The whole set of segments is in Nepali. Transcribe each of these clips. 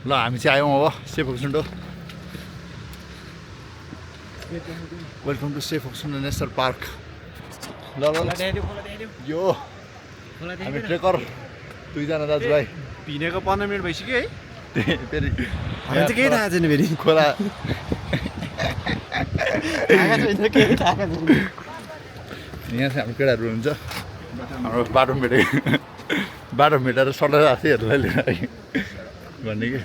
ल हामी चाहिँ आयौँ अब सेफोक्सुन्डो वेलकम टु सेफोक्सुन्डो नेसनल पार्क ल ल यो हामी ट्रेकर दुईजना दाजुभाइ भिनेको 15 मिनट भइसक्यो है फेरि हामी चाहिँ केही थाहा छैन फेरि खोला केही थाहा छैन यहाँ चाहिँ हाम्रो केटाहरू हुन्छ हाम्रो बाटोमा भेटेर सल्लाह साथीहरूलाई लिएर आयो भन्ने कि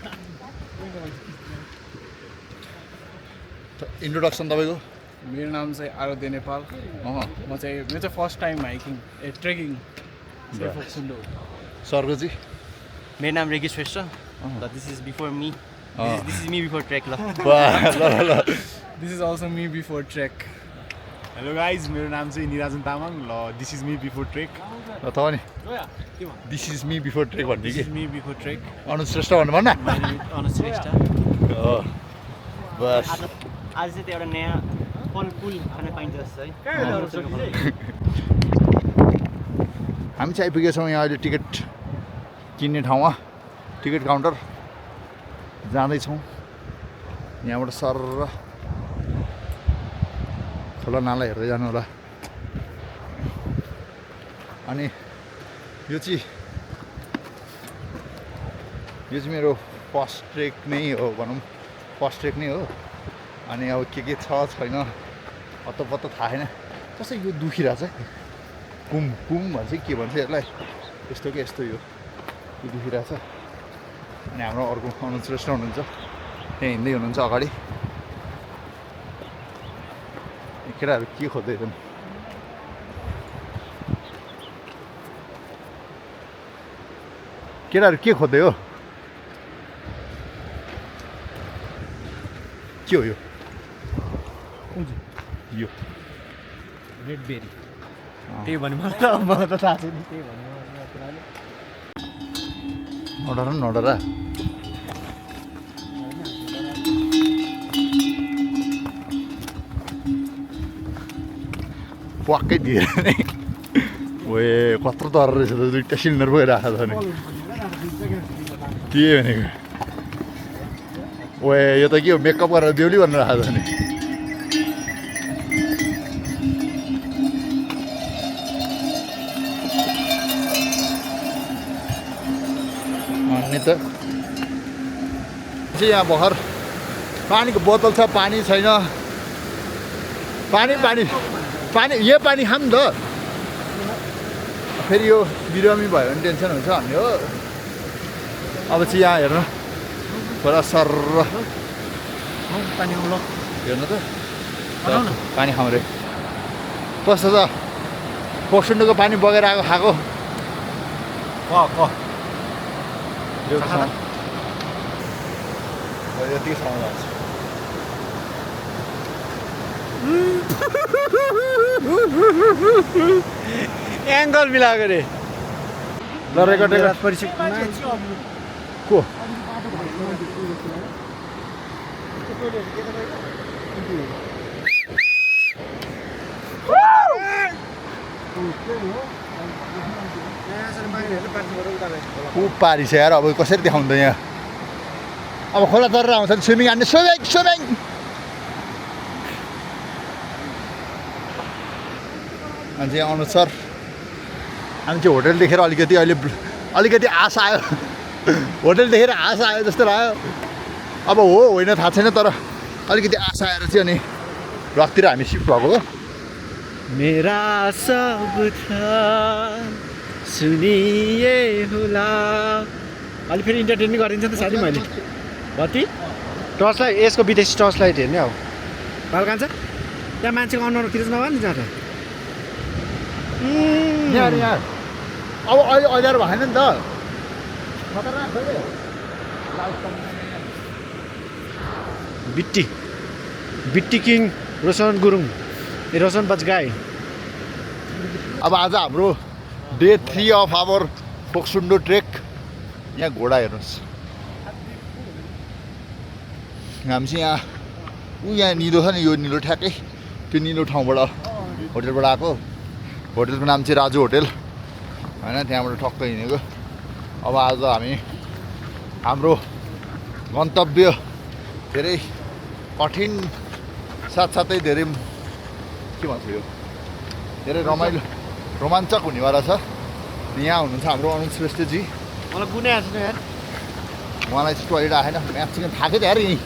इन्ट्रोडक्सन तपाईँको मेरो नाम चाहिँ आराध्य नेपाल म चाहिँ मेरो चाहिँ first time hiking trekking Shey Phoksundo सरको चाहिँ मेरो नाम Regi Shrestha this is before me this is me before trek ल ल this is also me before trek hello guys मेरो नाम चाहिँ निराजन तामाङ ल this is me before trek तपाईँ नि this is me before trek भन्ने कि me before trek Anuj Shrestha भन्नु भन्न अनुज श्रेष्ठ बस आज चाहिँ त्यो एउटा नयाँ फलफुल खान पाइन्छ जस्तो है हामी चाहिँ आइपुगेछौँ यहाँ अहिले टिकट किन्ने ठाउँमा टिकट काउन्टर जाँदैछौँ यहाँबाट सर खोला नाला हेर्दै जानु होला अनि यो चाहिँ मेरो फर्स्ट ट्रेक नै हो भनौँ फर्स्ट ट्रेक नै हो अनि अब के छ छैन अत्त थाहा छैन कस्तो यो दुखिरहेछ कुम भन्छ के भन्छ यसलाई यस्तो के यस्तो यो दुखिरहेछ अनि हाम्रो अर्को अनुज श्रेष्ठ हुनुहुन्छ त्यहाँ हिँड्दै हुनुहुन्छ अगाडि केटाहरू के खोज्दैछन् केटाहरू के खोज्दै हो के हो यो यो रेड बेरी त्यही भन्नु मलाई त थाहा छैन त्यही भन्नु नडरा प्वाक्कै दिएर नै ओए कत्रो तर रहेछ त दुईवटा सिलिन्डर भइरहेको छ नि के भनेको ओए यो त के हो मेकअप गरेर बेहुली भनेर राखेको छ नि अनि त चाहिँ यहाँ भर्खर पानीको बोतल छ पानी छैन पानी यो पानी खाऊँ नि त फेरि यो बिरामी भयो भने टेन्सन हुन्छ भन्ने हो अब चाहिँ यहाँ हेर्नु खोला सर पानी उलो हेर्नु त पानी खाउँ रे कस्तो छ पोक्सुन्डोको पानी बगेर आएको खाएको यतिकै समय लाग्छ एङ्गल मिलाएको रे ल रेकर्ड को खुब पारी छ यार अब कसरी देखाउनु त यहाँ अब खोला तरेर आउँछ नि स्विमिङ हान्ने स्विमिङ अनि चाहिँ अनुसार हामी चाहिँ होटल देखेर अलिकति आशा आयो होटल देखेर आशा आयो जस्तो लाग्यो अब हो होइन थाहा छैन तर अलिकति आशा आएर चाहिँ अनि रकतिर हामी सिफ्ट भएको हो मेरा सब था सुनिए होला अलि फेरि इन्टरटेनमेन्ट गरिदिन्छ नि त साथी मैले कति टर्च लाइट यसको विदेशी टर्च लाइट हेर्ने हौ बाल कान्छ त्यहाँ मान्छेको अनुहार किन नभए नि जहाँ यहाँ अब अहिले अँध्यारो भएन नि त बिट्टी किङ रोशन गुरुङ ए रोशन बजगाई अब आज हाम्रो डे 3 अफ आवर पोक्सुन्डो ट्रेक यहाँ घोडा हेर्नुहोस् हामी चाहिँ यहाँ निलो छ नि यो निलो ठ्याक्कै त्यो निलो ठाउँबाट होटेलबाट आएको होटेलको नाम चाहिँ राजु होटेल होइन त्यहाँबाट ठक्क हिँडेको अब आज हामी हाम्रो गन्तव्य धेरै कठिन साथसाथै धेरै के भन्छ यो धेरै रमाइलो रोमाञ्चक हुनेवाला छ। यहाँ हुनुहुन्छ हाम्रो अनुज श्रेष्ठजी। मलाई कुनै आएको छैन यार। उहाँलाई चाहिँ टोइलेट आएन, म्याच चाहिँ थाकै थियो यार यहीँ।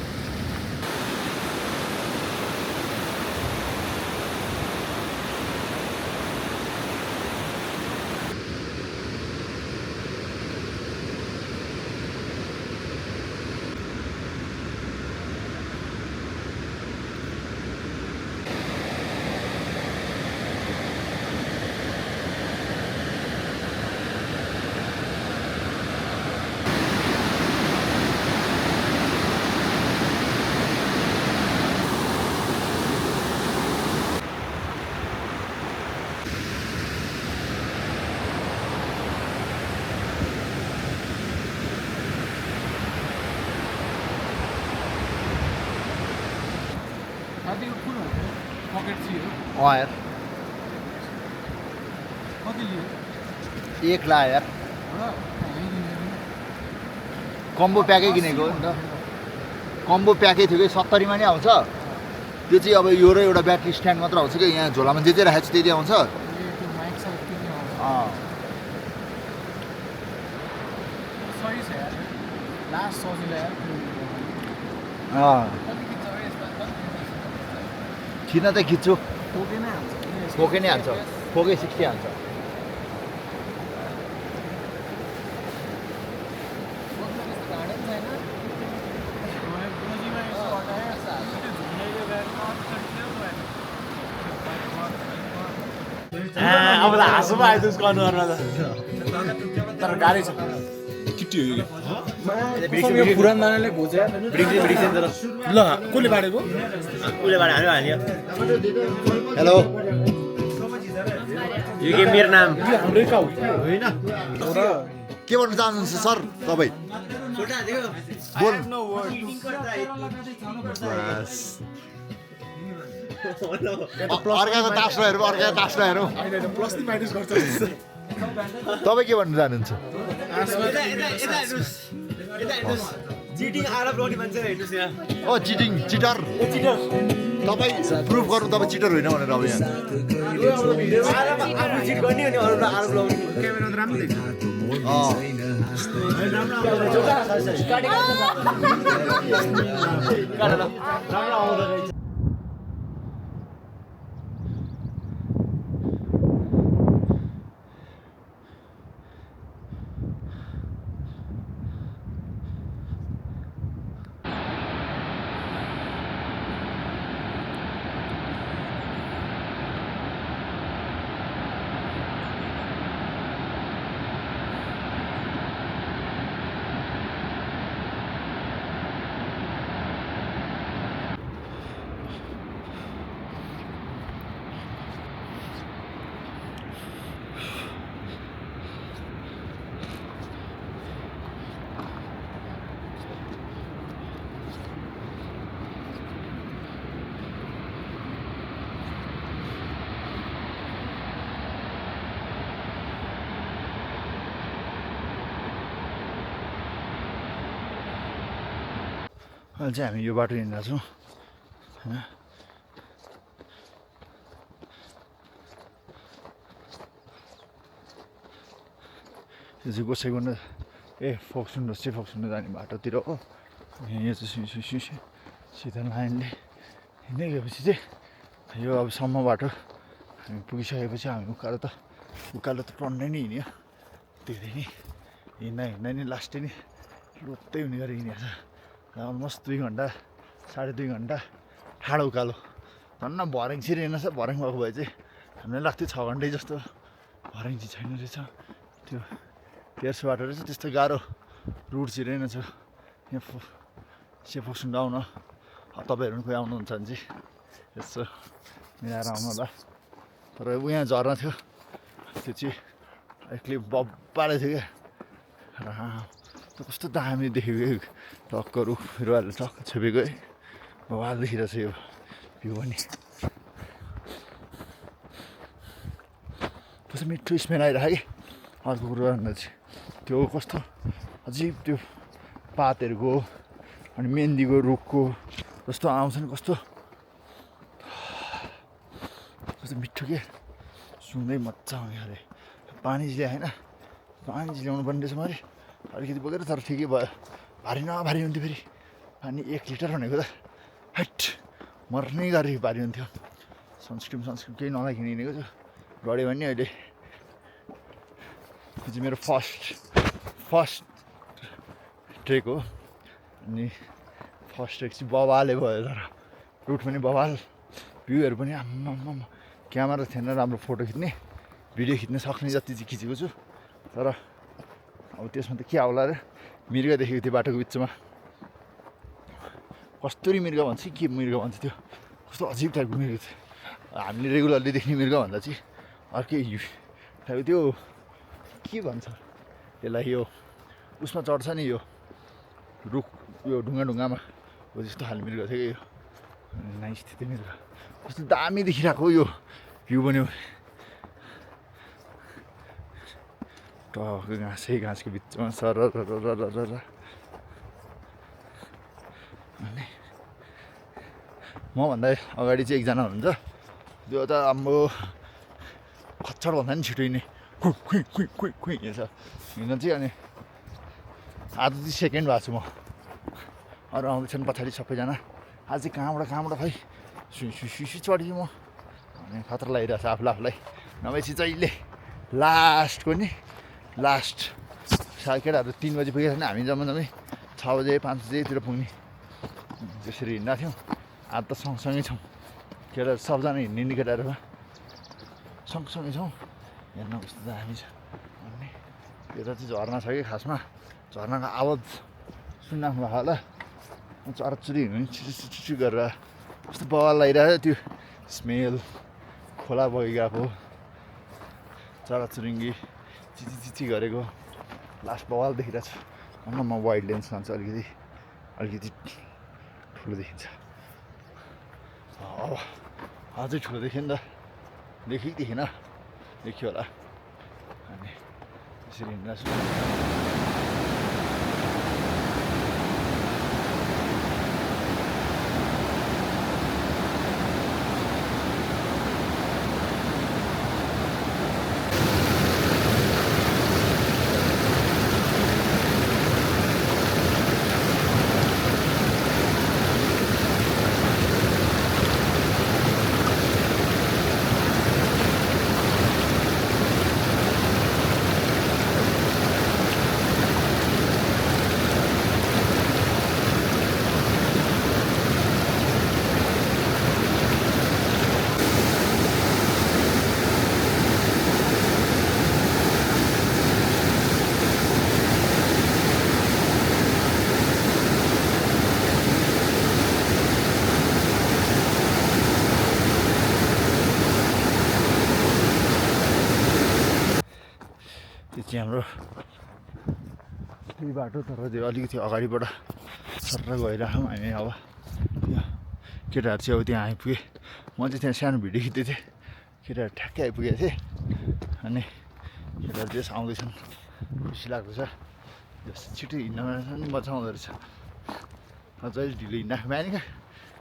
यार एक ला यार कम्बो प्याकै किनेको हो नि त। कम्बो प्याकै थियो कि 70 मा नै आउँछ त्यो चाहिँ। अब यो र एउटा ब्याट्री स्ट्यान्ड मात्र आउँछ कि यहाँ झोलामा जे राखेको छ त्यति आउँछ। किन त खिच्छु फोकै नै हाल्छ, फोकै 60 हाल्छ। अब त हाँसोमा आयो उसको अनुहारमा त। तर गाह्रै छ। पुरानो नानाले घोचे ल कसले बाडेको उसले बाडे हाल्यो हेलो यो गेम मेरो नाम हाम्रै काउ होइन। के भन्न चाहनुहुन्छ सर तपाईँ? बोल। अर्काको तासमा हेरौँ, अर्काको तासमा हेरौँ। प्लस माइनस गर्छ। तपाईँ के भन्न चाहनुहुन्छ? चिटिङ आरोप लगाउने मान्छे हेर्नुहोस् यहाँ। ओ चिटिङ चिटर तपाईँ प्रुफ गर्नु तपाईँ चिटर होइन भनेर अब यहाँ आफू चिट गर्ने अनि अरूलाई आरोप लगाउने। अहिले चाहिँ हामी यो बाटो हिँडिरहेको छौँ होइन। यो चाहिँ गोसाइगुन्ड फोक्सुन्डो जाने बाटोतिर हो। यहाँ चाहिँ सिधा लाइनले हिँड्दै गएपछि चाहिँ यो अब सम्म बाटो हामी पुगिसकेपछि हामी उकालो त टन्नै नै हिँड्यो। धेरै नै हिँड्दा नै लास्टै नै लोत्तै हुने गरी हिँडेको छ। अलमोस्ट 2 घन्टा 2.5 घन्टा ठाडो उकालो। धन्न भर्याङ छिरेन छ। भर्याङ भएको भए चाहिँ हामीलाई लाग्थ्यो 6 घन्टै जस्तो। भर्याङ चाहिँ छैन रहेछ। त्यो तेर्सो बाटो रहेछ। त्यस्तो गाह्रो रुट छिरेन छ। यहाँ सेफोक्सुन्ड आउन तपाईँहरू पनि कोही आउनुहुन्छ भने चाहिँ यसो मिलाएर आउनु होला। तर यहाँ झर्ना थियो त्यो चाहिँ क्लिप बब्बाले थियो क्या। कस्तो दामी देखेको टक्कहरू रुवाले टक्क छेपेको है। बवाल देखिरहेछ यो भ्यू पनि। कस्तो मिठो स्मेल आइरहेको कि। अर्को कुरो भन्दा चाहिँ त्यो कस्तो अझै त्यो पातहरूको अनि मेहन्दीको रुखको जस्तो आउँछ नि कस्तो मिठो के सुँगै मजा आउने अरे पानी चाहिँ होइन पानी चाहिँ ल्याउनु पर्ने रहेछ मैले अलिकति बोकेर तर ठिकै भयो भारी नभारी हुन्थ्यो फेरि पानी 1 लिटर भनेको त हट मर्नै गरी भारी हुन्थ्यो सनस्क्रिन केही नलाइकन हिँडेको छु डढ्यो भने अहिले यो चाहिँ मेरो फर्स्ट ट्रेक हो अनि फर्स्ट ट्रेक चाहिँ बवाले भयो तर रुट पनि बवाल भ्यूहरू पनि आम्मामा क्यामेरा थिएन राम्रो फोटो खिच्ने भिडियो खिच्न सक्ने जति चाहिँ खिचेको छु तर अब त्यसमा त के आउला र मृग देखेको थियो बाटोको बिचमा कस्तुरी मृग भन्छ के मृग भन्छ त्यो कस्तो अजिब टाइपको मृग थियो हामीले रेगुलरली देख्ने मृग भन्दा चाहिँ अर्कै टाइपको त्यो के भन्छ त्यसलाई यो उसमा चढ्छ नि यो रुख यो ढुङ्गामा हो त्यस्तो खाले मृग थियो कि यो नाइस थियो त्यो मृग कस्तो दामी देखिरहेको यो भ्यू बन्यो टक्क घाँसको बिचमा सर अनि मभन्दा अगाडि चाहिँ एकजना हुनुहुन्छ त्यो त आम्बो खच्चड भन्दा नि छिटो हिँड्ने खुइ हिँड्छ हिँड्न चाहिँ अनि आधा चाहिँ सेकेन्ड भएको छु म अरू आउँदैछन् पछाडि सबैजना आज चाहिँ कहाँबाट खै सुई चढ्यो म अनि खतरा लागिरहेको छ आफूलाई नभएपछि जहिले लास्टको नि लास्ट केटाहरू 3 बजी पुगेको छैन हामी जम्मै 6 बजे 5 बजेतिर पुग्ने त्यसरी हिँड्दा थियौँ आज त सँगसँगै छौँ केटाहरू सबजना हिँड्ने केटाहरू सँगसँगै छौँ हेर्न कस्तो दामी छ अनि यता चाहिँ झर्ना छ कि खासमा झर्नाको आवाज सुन्नु भएको होला चराचुरी हिँड्नु चिची गरेर कस्तो बवाल लागिरहेको त्यो स्मेल खोला बगिरहेको चराचुरुङ्गी चिची गरेको लास्ट बवाल देखिरहेको छु अन्त म वाइड लेन्स लान्छु अलिकति ठुलो देखिन्छ अब अझै ठुलो देख्यो नि त देखिन देखियो होला अनि त्यसरी हिँड्दैछु त्यो चाहिँ हाम्रो त्यही बाटो तर त्यो अलिकति अगाडिबाट सर गइरहेछौँ हामी अब केटाहरू चाहिँ अब त्यहाँ आइपुगे म चाहिँ त्यहाँ सानो भिडियो खिच्दै थिएँ केटाहरू ठ्याक्कै आइपुगेको थिएँ अनि केटाहरू त्यस आउँदैछन् खुसी लाग्दछ जस्तो छिटो हिँड्न पनि मजा आउँदो रहेछ जहिले ढिलो हिँड्दा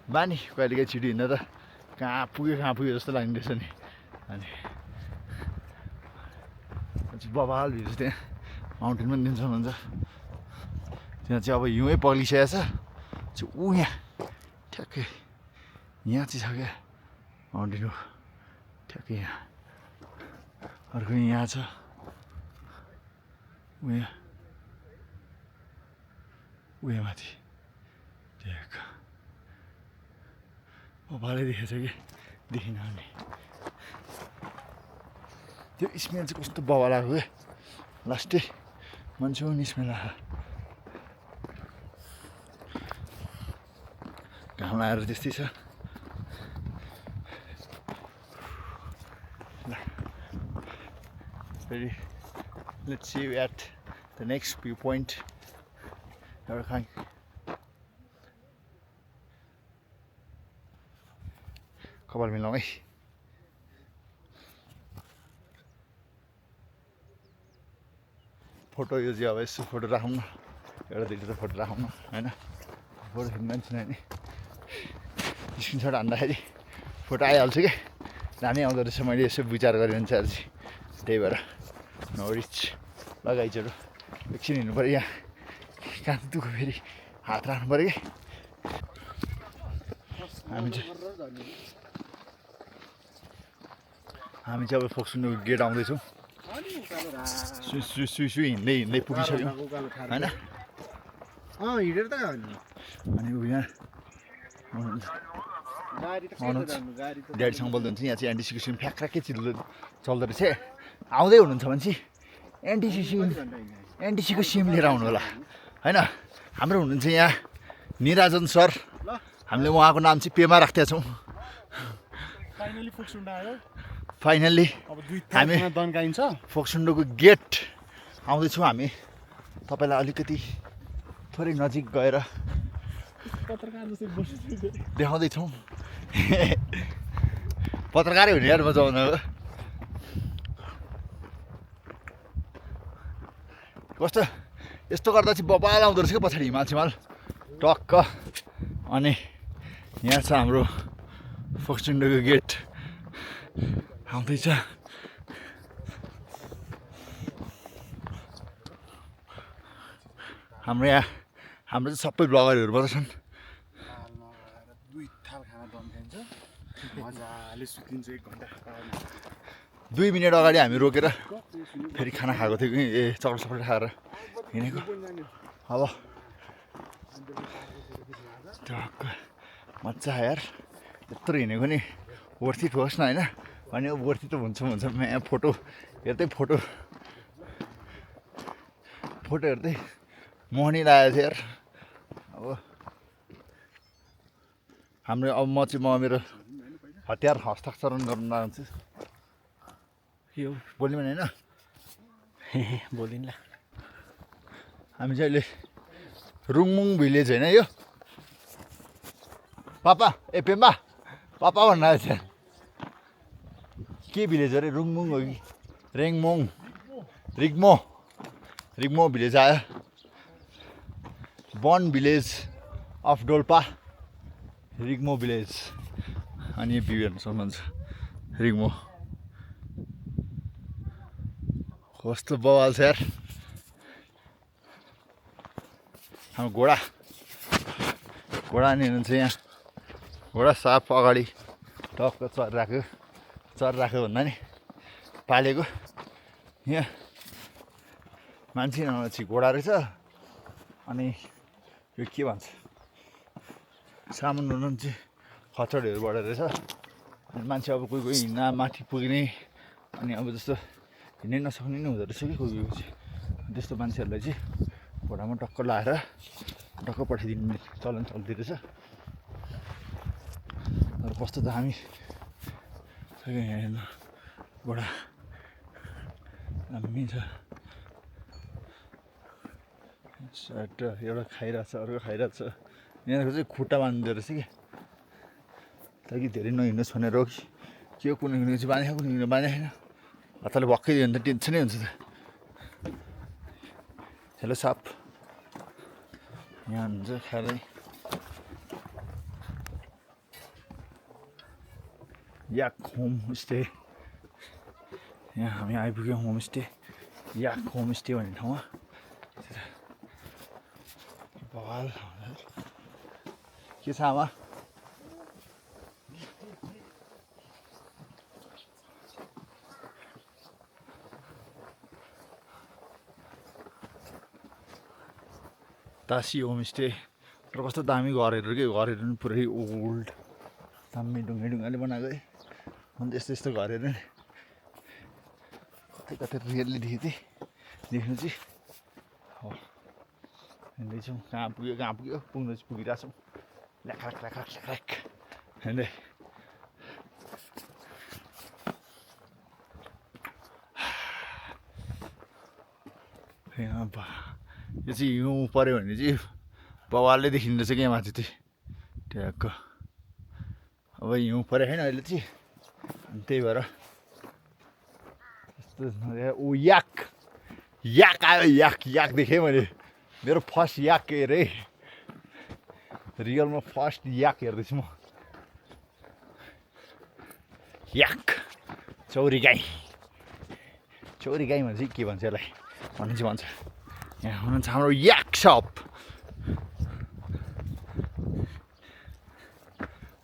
बानी कहिलेकाहीँ छिटो हिँड्दा त कहाँ पुग्यो जस्तो लाग्ने रहेछ नि अनि बबाल भिडियो त्यहाँ माउन्टेन पनि दिन्छ हुन्छ त्यहाँ चाहिँ अब हिउँै पग्लिसकेको छ ऊ यहाँ ठ्याक्कै यहाँ चाहिँ छ क्या माउन्टेन हो ठ्याक्कै यहाँ अर्को यहाँ छ उयो माथि देख बबालै देखेछ कि देखिन अनि त्यो स्मेल चाहिँ कस्तो बवाल आएको क्या लास्टै मान्छे नि स्मेल आएको घाम आएर त्यस्तै छ फेरि let's see at the next view point एउटा खाङ कपाल मिलाउँ है फोटो यो चाहिँ अब यसो फोटो राखौँ न एउटा दुईवटा फोटो राखौँ न होइन फोटो खिच्नु मान्छे नि स्क्रिनसट हान्दाखेरि फोटो आइहाल्छ कि दामी आउँदो रहेछ मैले यसो विचार गरेँ अनुसार चाहिँ त्यही भएर नोरिच लगाइजहरू एकछिन हिँड्नु पऱ्यो यहाँ काँच दुख्यो फेरि हात राख्नु पऱ्यो कि हामी चाहिँ अब फोक्सुन्डको गेट आउँदैछौँ सुई हिँड्दै हिँड्दै पुगिसक्यौँ होइन हिँडेर त अनि ऊ यहाँ ड्याडीसँग बोल्दै हुन्छ यहाँ चाहिँ एनटिसीको सिम फ्याक्राकै चल्दो रहेछ आउँदै हुनुहुन्छ भने चाहिँ एनटिसीको सिम लिएर आउनु होला होइन हाम्रो हुनुहुन्छ यहाँ निराजन सर हामीले उहाँको नाम चाहिँ पेमा राखेका छौँ फाइनली फोक्सुन्डा आयो फाइनल्ली अब दुई हामी दन्काइन्छ फोक्सुन्डोको गेट आउँदैछौँ हामी तपाईँलाई अलिकति थोरै नजिक गएर पत्रकार जस्तै बसिसक्यो देखाउँदैछौँ पत्रकारै हुने यार बचाउन कस्तो यस्तो गर्दा चाहिँ बबाल आउँदो रहेछ क्या पछाडि हिमाल टक्क अनि यहाँ छ हाम्रो फोक्सुन्डोको गेट आउँदैछ हाम्रो चाहिँ सबै ब्लगरहरू मात्र छन् दुई थाल खाना दन्काइन्छ मजाले सुतिन्छ 1 घन्टा 2 मिनट अगाडि हामी रोकेर फेरि खाना खाएको थियो कि चक्लेट सक्लेट खाएर हिँडेको अब टक्क मजा आयो यार यत्रो हिँडेको नि वर्थ इट होस् न होइन अनि वर्थ इट त हुन्छ यहाँ फोटो हेर्दै मोहनी लागेको थियो यार अब हाम्रो अब म मेरो हतियार हस्ताक्षरण गर्न चाहन्छु के हो बोल्ने भने होइन बोलिन् ल हामी चाहिँ अहिले रुङमुङ भिलेज होइन यो पापा ए पेम्बा पापा भन्नु छ के भिलेज अरे रुङमुङ हो कि रिग्मो भिलेज आयो बन भिलेज अफ डोल्पा रिग्मो भिलेज अनि यो भ्यू हेर्नु सक्नुहुन्छ रिग्मो कस्तो बवाल छ यार हाम्रो घोडा नि हुनुहुन्छ यहाँ घोडा साफ अगाडि टक्क चरिराख्यो भन्दा नि पालेको यहाँ मान्छे नमान्छे घोडा रहेछ अनि यो के भन्छ सामान हुनु चाहिँ खचडहरूबाट रहेछ अनि मान्छे अब कोही हिँड्न माथि पुग्ने अनि अब जस्तो हिँड्नै नसक्ने नै हुँदो रहेछ कि कोही चाहिँ त्यस्तो मान्छेहरूलाई चाहिँ घोडामा टक्क लाएर टक्क पठाइदिने चलन चल्दो रहेछ तर कस्तो दामी हेर्नु घोडा दामी छ सर्ट एउटा खाइरहेको छ अर्को खाइरहेको छ यहाँको चाहिँ खुट्टा बाँधिँदो रहेछ कि ताकि धेरै नहिँड्नुहोस् भनेर हो कि के हो कुनै चाहिँ बाँधेको कुनै बाँधेको छैन हताले भक्कै दियो भने त टेन्सनै हुन्छ त हेलो साप यहाँ हुन्छ खाँदै याक होमस्टे यहाँ हामी आइपुग्यौँ होमस्टे याक होमस्टे भन्ने ठाउँमा बवाल के छ आमा तासी होमस्टे तर कस्तो दामी घरहरू के घरहरू पनि पुरै ओल्ड दामी ढुङ्गाले बनाएको है अन्त यस्तो घरहरू कतै रियल्ली देख्नु चाहिँ हो हिँड्दैछौँ कहाँ पुग्यो पुग्नु चाहिँ पुगिरहेछौँ ल्याख्राक हिँड्दै यो चाहिँ हिउँ पऱ्यो भने चाहिँ बवालले देखिँदो रहेछ क्या माथि चाहिँ ट्याक्क अब हिउँ पऱ्यो होइन अहिले चाहिँ अनि त्यही भएर यस्तो ऊ याक आयो याक देखेँ मैले मेरो फर्स्ट याक के अरे रियलमा फर्स्ट याक हेर्दैछु म याक चौरी गाई भन्छ के भन्छ यसलाई भन्छ यहाँ हुनुहुन्छ हाम्रो याक सप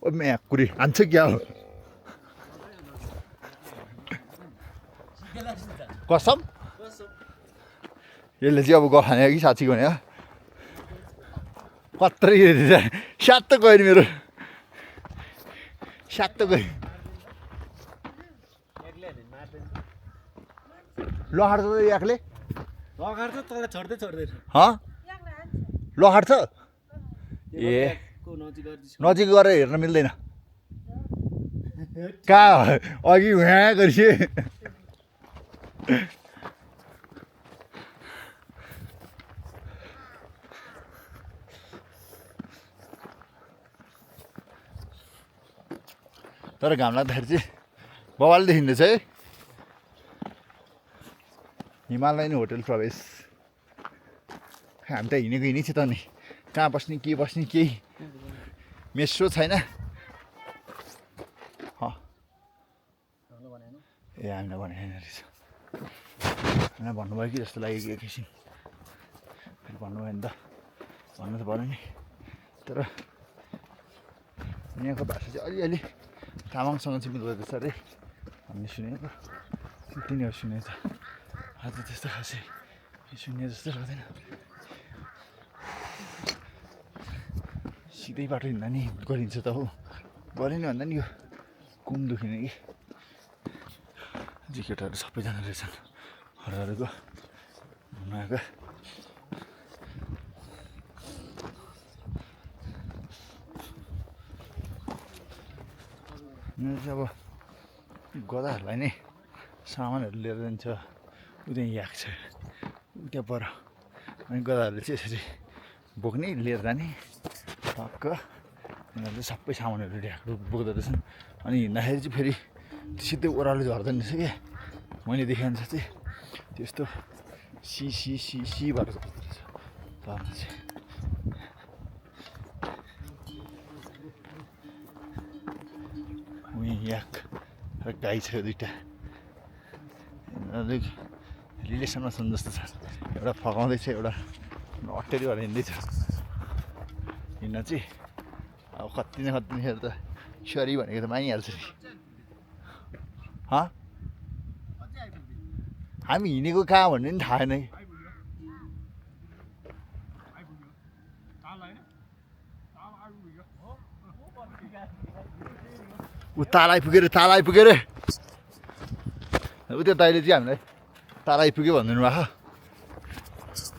ओ म्या कुरी हान्छ क्या हो कसम यसले चाहिँ अब गखाने कि साँच्ची भने कत्रै स्यात गयो नि मेरो स्यात गयो लहार छ याकले लगाएर त तँलाई छोड्दै छोड्दैन लहार छ ए नजिक गएर हेर्न मिल्दैन कहाँ अघि वहाँ गरिसे तर घाम लाग्दाखेरि चाहिँ बवाल देखिँदैछ है हिमालयन होटल प्रवेश हामी त हिँडेको हिँडेको थियो त नि कहाँ बस्ने के बस्ने केही मेसो छैन ए हामीलाई भनेन रहेछ हामीलाई भन्नुभयो कि जस्तो लाग्यो कि एकैछिन फेरि भन्नुभयो नि त भन्नु त पऱ्यो नि तर यहाँको भाषा चाहिँ अलिअलि तामाङसँग चाहिँ मिल्दो रहेछ अरे भन्ने सुनेको तिनीहरू सुनेको छ आज त्यस्तो खासै सुन्ने जस्तो लाग्दैन सिधै बाटो हिँड्दा नि गरिन्छ त हो गरेन भन्दा नि यो कुम दुखिने कि जिकेटहरू सबैजना रहेछन् हरहरूको घुमाएको मेरो चाहिँ अब गदाहरूलाई नै सामानहरू लिएर जान्छ उता याक छ उता पर अनि गदाहरूले चाहिँ यसरी बोक्ने लिएर जाने टक्क उनीहरूले सबै सामानहरू ढ्याक्रो बोक्दो रहेछन् अनि हिँड्दाखेरि चाहिँ फेरि सिधै ओह्रालो झर्दैन रहेछ क्या मैले देखाइन्छ चाहिँ त्यस्तो सी भएर झर्दो रहेछ झर्नु चाहिँ याक र गाई छ दुइटा रिलेसनमा छन् जस्तो छ एउटा फकाउँदैछ एउटा अटेरी भएर हिँड्दैछ हिँड्न चाहिँ अब कति न कतिखेर त सरी भनेको त मानिहाल्छ नि हामी हिँडेको कहाँ भन्ने पनि थाहा छैन ऊ ताल आइपुग्यो रे ऊ त्यो दाइले चाहिँ हामीलाई ताल आइपुग्यो भनिदिनु भएको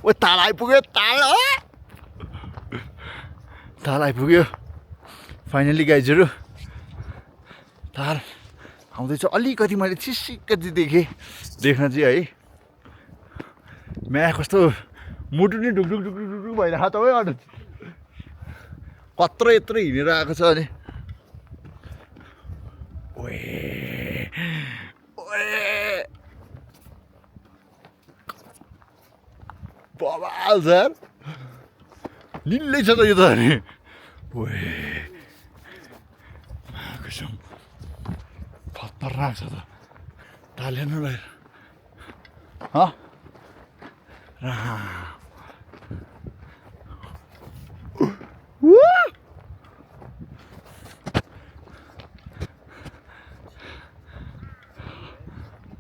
ओ ताल आइपुग्यो ताल आइपुग्यो फाइनली गाइजहरू ताल आउँदैछ अलिकति मैले चिसिक्क देख्न चाहिँ है म्या कस्तो मुटु नै ढुकढुक भइरहेको तपाईँ अरू कत्रो यत्रो हिँडेर आएको छ अनि बवाल सर निलै छ त यो त अनि कसम खतरनाक छ त तालेन रहेर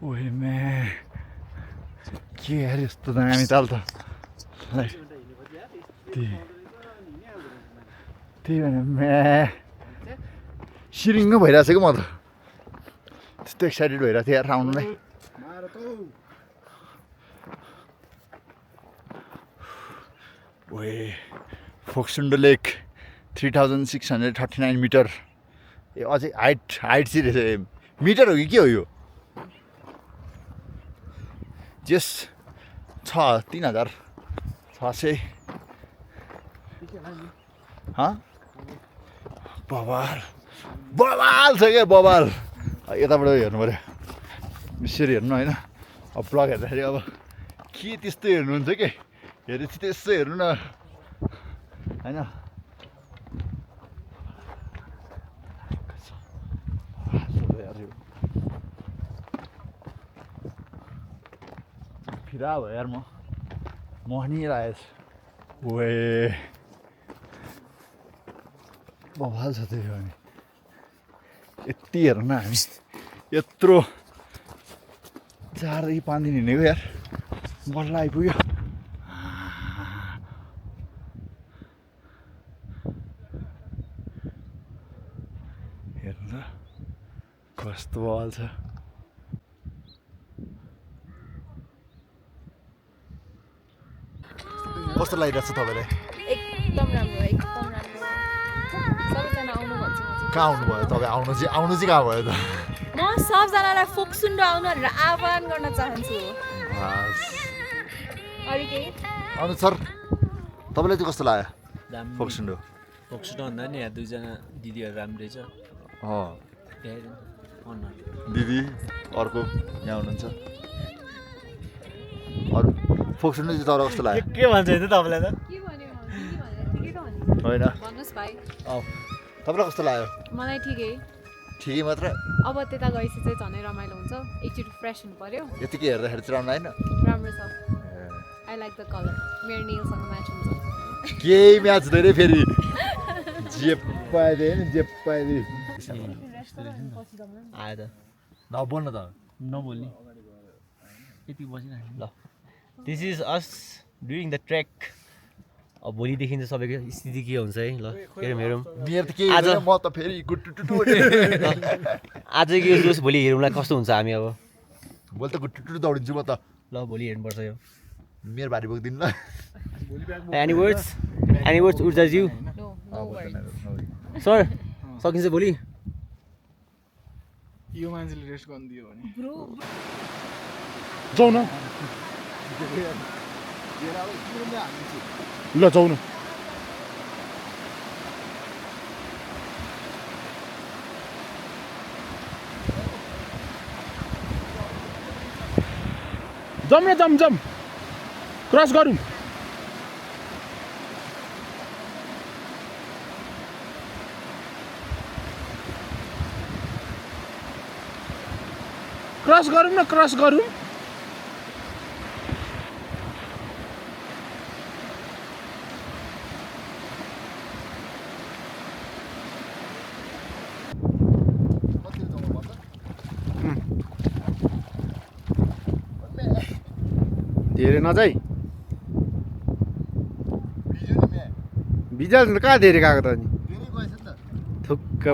ओए म्या के यार यस्तो दामी ताल त त्यही भने म्या सिरिङ्ग भइरहेछ क्या म त त्यस्तो एक्साइटेड भइरहेको थियो यार आउनुलाई ओए फोक्सुन्डो लेक 3639 मिटर ए अझै हाइट चाहिँ रहेछ मिटर हो कि के हो यो जस 3600 बवाल छ क्या बवाल यताबाट हेर्नु पऱ्यो यसरी हेर्नु होइन अब ब्लग हेर्दाखेरि अब के त्यस्तो हेर्नुहुन्छ कि हेरेपछि त्यस्तो हेर्नु न होइन फिरा भयो यार म हनिरहेछ ओए बवाल छ त्यो भने यति हेर न हामी यत्रो 4 5 दिन हिँडेको यार बल्ल आइपुग्यो हेर्नु त कस्तो बवाल छ कस्तो लागिरहेको छ तपाईँलाई एकदम राम्रो सबैजना आउनु भन्छ कहाँ आउनुभयो तपाईँ आउनु चाहिँ कहाँ भयो त म सबजनालाई फोक्सुन्डो आउनु भनेर आह्वान गर्न चाहन्छु अरू केही आउनु सर तपाईँलाई चाहिँ कस्तो लाग्यो फोक्सुन्डो भन्दा नि यहाँ 2 जना दिदीहरू राम्रै छ दिदी अर्को यहाँ हुनुहुन्छ अरू फोक्सुन्डो चाहिँ तपाईँलाई कस्तो लाग्यो के भन्छ त तपाईँलाई त के भन्यो ठिकै त हो नि होइन भन्नुहोस् भाइ तपाईँलाई कस्तो लाग्यो मलाई ठिकै मात्र अब त्यता गएपछि चाहिँ झनै रमाइलो हुन्छ एकचोटि फ्रेस हुनु पर्यो यतिकै हेर्दाखेरि चाहिँ राम्रो होइन राम्रो छ आई लाइक द कलर मेरो नेलसँग म्याच हुन्छ केही म्याच हुँदैन फेरि जे पाइदियो नि जे पाइदियो आयो त नबोल्न त नबोल्ने यति बसिराख्नु ल this is us doing the trek अब भोलिदेखि चाहिँ सबैको स्थिति के हुन्छ है ल के मेरो मेरो त केही आज- हुँदैन, म त फेरि गुटुटुटु आजको यो जोस भोलि हेरौँला कस्तो हुन्छ हामी अब भोलि त गुटुटुटु दौडिन्छु म त ल भोलि हेर्नुपर्छ यो मेरो भारी बोक्दिनु ल एनी वर्ड्स ऊर्जाज्यू नो नो वर्ड सर सकिन्छ भोलि यो मान्छेले रेस्ट गर्नु दियो भने जाउँ न ल जाउँ न जाम क्रस गरौँ क्रस गरौँ धेरै नजाई भिजा कहाँ धेरै गएको त अनि थुक्क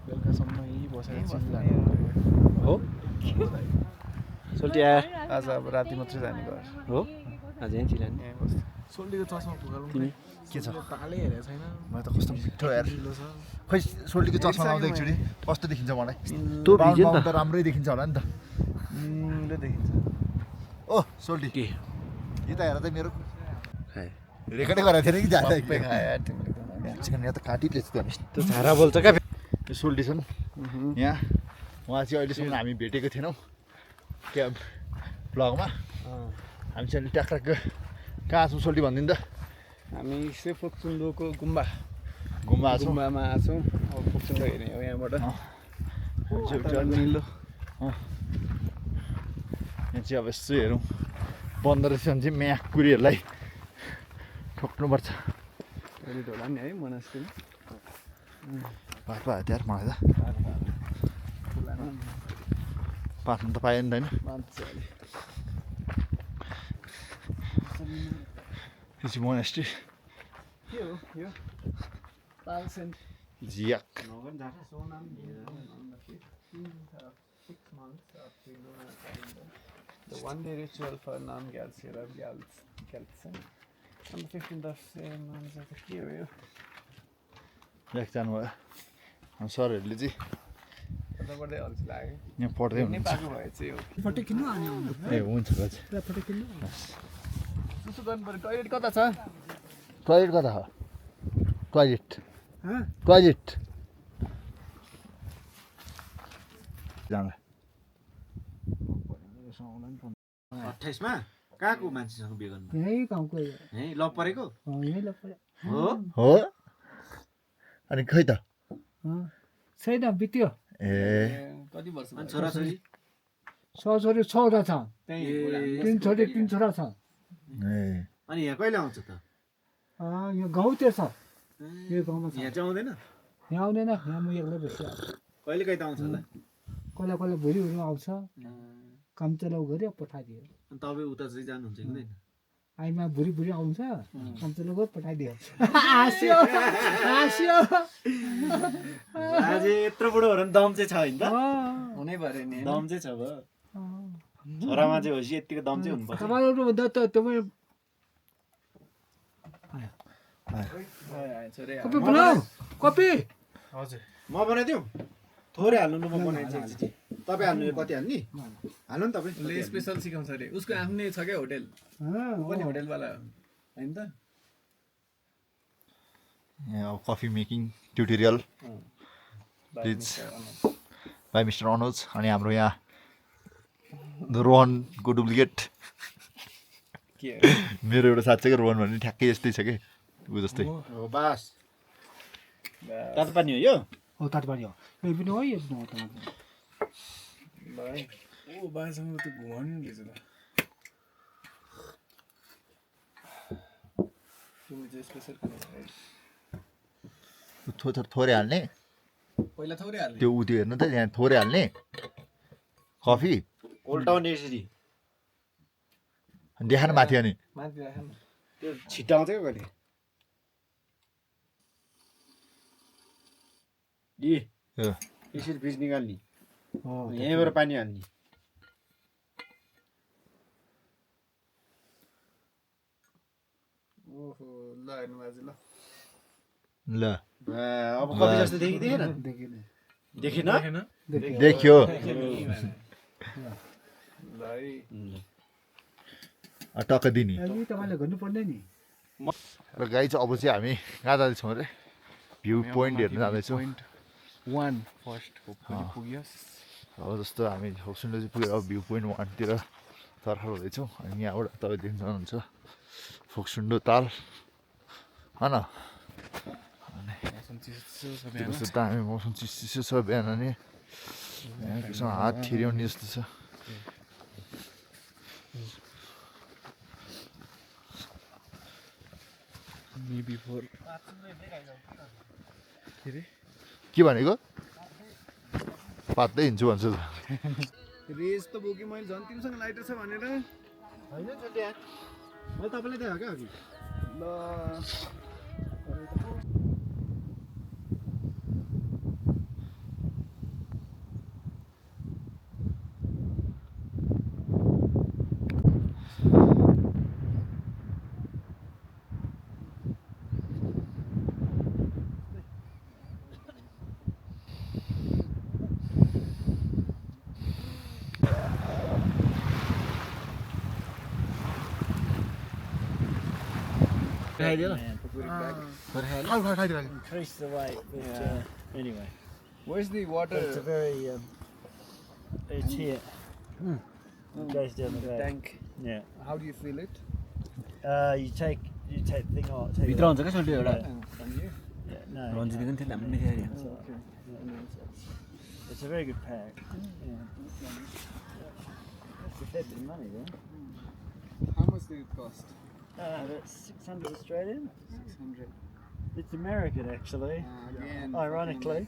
बेलुकासम्म यहीँ बसेर चिल्लाने हो सोल्टी आयो आज अब राति मात्रै जाने घर हो आज यहीँ चिलाने यहाँ बस्छ सोल्टीको चस्मा फुकाल्नु तिमी के छ तालै हेरेको छैन मलाई त कस्तो मिठो यार ढिलो छ खै सोल्टीको चस्मा लाउँदा एकचोटि कस्तो देखिन्छ मलाई तँ भिज्यो नि बाउल त त राम्रै देखिन्छ होला नि त मिठो देखिन्छ ओ सोल्टी के यो त हेर त मेरो खाए रेकर्डै गराएको थिएन कि जाँदा सबै खायो यार तिमीले यहाँ त काटिरहेछ त त्यो झारा बोल्छ क्या यो सोल्टी छन् यहाँ उहाँ चाहिँ अहिलेसम्म हामी भेटेको थिएनौँ क्याम्प ब्लगमा हामी चाहिँ अहिले ट्याक्राक कहाँ छौँ सोल्टी भनिदिनु त हामी सेफोक्सुन्डोको गुम्बा घुम्मा छौँ गुम्बामा आएको छौँ अब फोक्सुन्डो हेर्ने हो यहाँबाट निलो यहाँ चाहिँ अब यसो हेरौँ बन्दो रहेछ भने चाहिँ म्याकुरीहरूलाई ठोक्नुपर्छ टोइलेट होला नि है मोनास्ट्री पाठ पायो त्यार मलाई त पाठ्नु त पाएन नि त होइन यो चाहिँ मोनास्ट्री के हो यो पाल्सेन्ट झियाक The one-day ritual for non-Galsier of Galsen. On the 15th of month of the year. झियाक जानुभयो अनि सरहरूले चाहिँ कताबाटै अल्छी लाग्यो यहाँ पढ्दै हुनुहुन्छ नेपालको भए चाहिँ हो ए हुन्छ दाजु उसो गर्नु पर्यो टोइलेट कता छ टोइलेट कता हो टोइलेट जाँदा 28 मा कहाँको मान्छेसँग बिहे गर्नु यही गाउँको है लभ परेको यही लपऱ्यो हो हो अनि खै त छैन बित्यो ए कति वर्ष अनि छोराछोरी छोरी 6 छ तीन छोरी 3 छोरा छ ए अनि यहाँ कहिले आउँछ त यो गाउँतिर छ यो गाउँमा छ यहाँ चाहिँ आउँदैन यहाँ आउँदैन यहाँ म एक्लै बस्छु कहिले कहिले आउँछ होला कसलाई कसलाई भोलि आउँछ काम चलाउ गऱ्यो पठाइदियो अनि तपाईँ उता चाहिँ जानुहुन्छ कि हुँदैन आइमा भुरी आउँछ काम चलाउ गयो पठाइदियो आस्यो आज यत्रो बुढो हो भने दम चाहिँ छ होइन त हुनै पर्यो नि दम चाहिँ छ भयो छोरा मान्छे होपछि यतिको दम चाहिँ हुनुपर्छ तपाईँहरू भन्दा त तपाईँ कपी बनाऊ कपी हजुर म बनाइदिउँ थोरै हाल्नु न म बनाइदिन्छु एकचोटि तपाईँ हाल्नु कति हाल्ने हाल्नु नि तपाईँ उसले स्पेसल सिकाउँछ अरे उसको आफ्नै छ क्या होटेल ऊ पनि होटेलवाला होइन त यहाँ coffee making tutorial please by mister Anuj अनि हाम्रो यहाँ रोहनको डुप्लिकेट के मेरो एउटा साँच्चैको रोहन भन्ने ठ्याक्कै यस्तै छ कि ऊ जस्तै हो बास तातो पानी हो यो हो तातो पानी हो यो पनि हो यो पनि हो त ओ बासँग त घुमाउनु रहेछ त तिमी चाहिँ स्पेसल थोरै हाल्ने पहिला थोरै हाल्ने त्यो ऊ त्यो हेर्नु त यहाँ थोरै हाल्ने कफी उल्टाउने यसरी देखान माथि अनि माथि राख न त्यो छिट्टाउँछ क्या कहिले यसरी फ्रिज निकाल्ने यहीँबाट पानी हाल्ने ओहो ल हेर्नु बाजे ल ल अब कफी जस्तो देखेन देखेन देखियो टक्क दिने तपाईँले गर्नुपर्ने नि र गाई चाहिँ अब चाहिँ हामी कहाँ जाँदैछौँ अरे भ्यू पोइन्ट हेर्न जाँदैछौँ वान फर्स्ट पुग्योस् अब जस्तो हामी होक्सुन्डो चाहिँ पुगेर अब भ्यू पोइन्ट 1तिर तर्खर हुँदैछौँ अनि यहाँबाट तपाईँ देख्न सक्नुहुन्छ फोक्सुन्डो ताल होइन त्यस्तो त हामी मौसम चिसो छ बिहान नि यहाँसँग हात थिर्याउने जस्तो छ के भनेको पात्दै हिँड्छु भन्छु त रेस त बोकेँ मैले झन् तिमीसँग लाइटर छ भनेर होइन मैले तपाईँलाई देखाएको क्या अघि ल Increase the weight, but anyway, where's the water it's a very it's here. It goes down the back. tank Yeah. how do you feel it You take the thing off. भित्र हुन्छ क्या सल्टी एउटा from here No. रन्जित पनि थियो हामीले देखाइदियो It's a very good pack. Yeah. That's a fair bit of money there. how much did it cost That's 600 Australian. 600 It's American actually. again Ironically.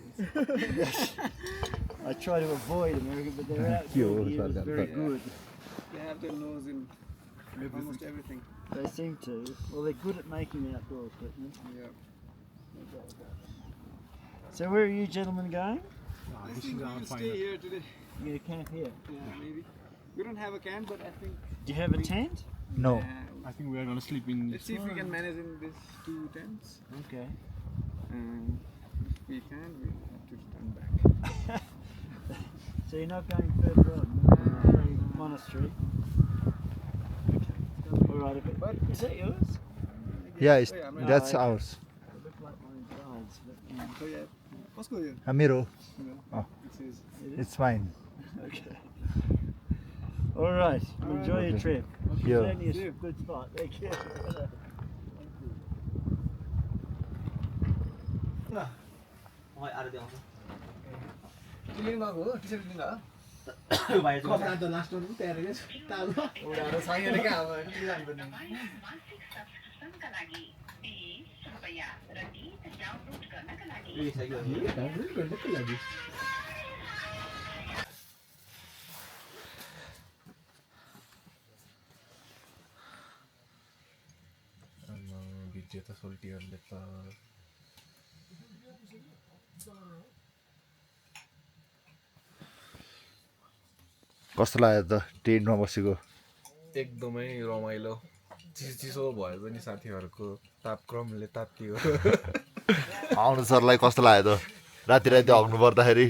I try to avoid American, but they're out here very good. they have their nose in almost everything They seem to. Well, they're good at making outdoor equipment. yeah So where are you gentlemen going? I think we'll stay here today You're going to camp here. yeah maybe we don't have a can but I think Do you have a tent? No. I think we are going to sleep in let's see if we can manage in these 2 tents Okay. and if we can we'll have to return back So you're not going further on? Monastery. Okay. All right a bit. Is that yours? Yeah, that's ours. कसको यो मेरो. It is. It's mine. Okay. All right. Enjoy your trip. Yeah. Only a good spot. Thank you. लिन गएको हो टी-सर्ट लिन हो कपडा त लास्टमा पनि तयार गरेछ ताल उडाएर छैन क्या अब लिनुपर्ने गर्नको लागि विजेता सोल्टीहरूले त कस्तो लाग्यो त ट्रेनमा बसेको? एकदमै रमाइलो चिसो भए पनि साथीहरूको तापक्रमले तातियो आउनु सरलाई कस्तो लाग्यो त राति राति हग्नु पर्दाखेरि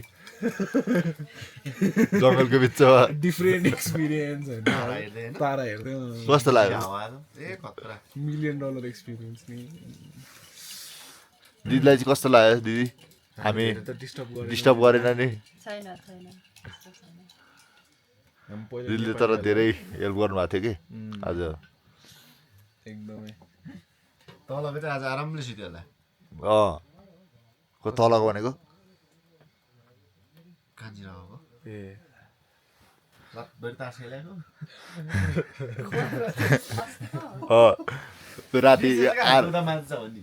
जङ्गलको बिचमा डिफ्रेन्ट एक्सपिरियन्स होइन तारा हेर्दै कस्तो लाग्यो? $1 million एक्सपिरियन्स नि दिदीलाई चाहिँ कस्तो लाग्यो? दिदी हामी डिस्टर्ब गरेन नि? छैन दिदीले तर धेरै हेल्प गर्नुभएको थियो कि आज एकदमै तलको चाहिँ आज आरामले सुत्यो होला को तलको भनेको कान्छीराको ए रातभरि तास खेलेको त्यो राति मान्छ भन्ने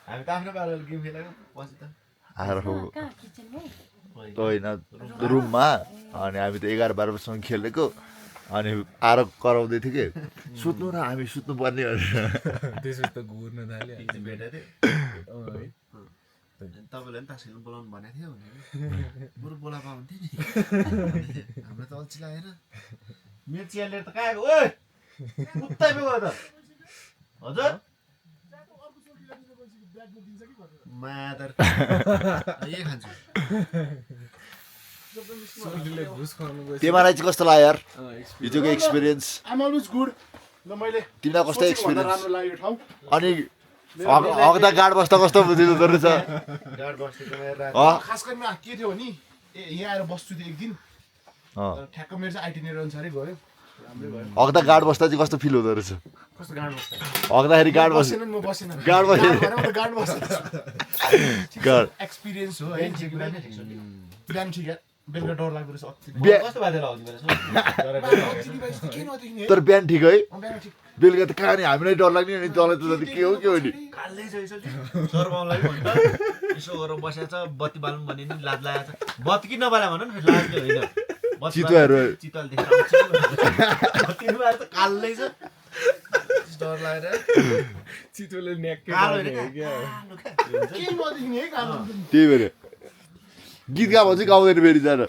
हामी त आफ्नो पाराले गेम खेलेको पछि त आएर होइन रुममा अनि हामी त 11-12 बजीसम्म खेलेको अनि आएर कराउँदै थियो कि सुत्नु र हामी सुत्नु पर्ने भनेर त्यसपछि त घुर्न थाल्यो भेटेको थियो तपाईँले पनि तास खेल्नु बोलाउनु भनेको थियो भने बरु बोलाएको हुन्थ्यो नि हाम्रो त अल्छी लागेर मेरो चियाले त कहाँ गयो ओए उतै पो गयो त हजुर मादर यही खान्छु तिमीलाई चाहिँ कस्तो लाग्यो यार हिजोको एक्सपिरियन्स? I'm always good. ल मैले तिमीलाई कस्तो एक्सपिरियन्स? राम्रो लाग्यो ठाउँ अनि हग्दा गाड बस्दा कस्तो बुझिँदो रहेछ? गाड बस्नेको मेरो खास गरी के थियो भने यहाँ आएर बस्छु थियो एक दिन ठ्याक्क मेरो चाहिँ आइटिनेरी अनुसारै गयो राम्रै भयो हग्दा गाड बस्दा चाहिँ कस्तो फिल हुँदो रहेछ? कस्तो गाड बस्छ हग्दाखेरि गाड बस्छ बसेन म बसेन गाड बस्यो गाड बस्छ गाड एक्सपिरियन्स हो है बिहान ठिक बेलुका डर लाग्दो रहेछ अति कस्तो बाजे लाउने के नदेखिने तर बिहान ठिक है बिहान ठिक बेलुका त कहाँ नि हामीलाई डर लाग्ने अनि तँलाई त के हो नि कालै छ सर्बाउलाई भन्छ यसो गरेर बसेको छ बत्ती बाल्नु भने नि लाज लागेको छ बत्ती किन नबाला भन न लाज होइन चितुवाहरू चितल देखाउँछ बत्ती नबाले त कालै छ डर लागेर चितुले न्याक्कै कालो के नदेखिने है कालो त्यही भएर गीत गाएको चाहिँ गाउँदैन फेरि जान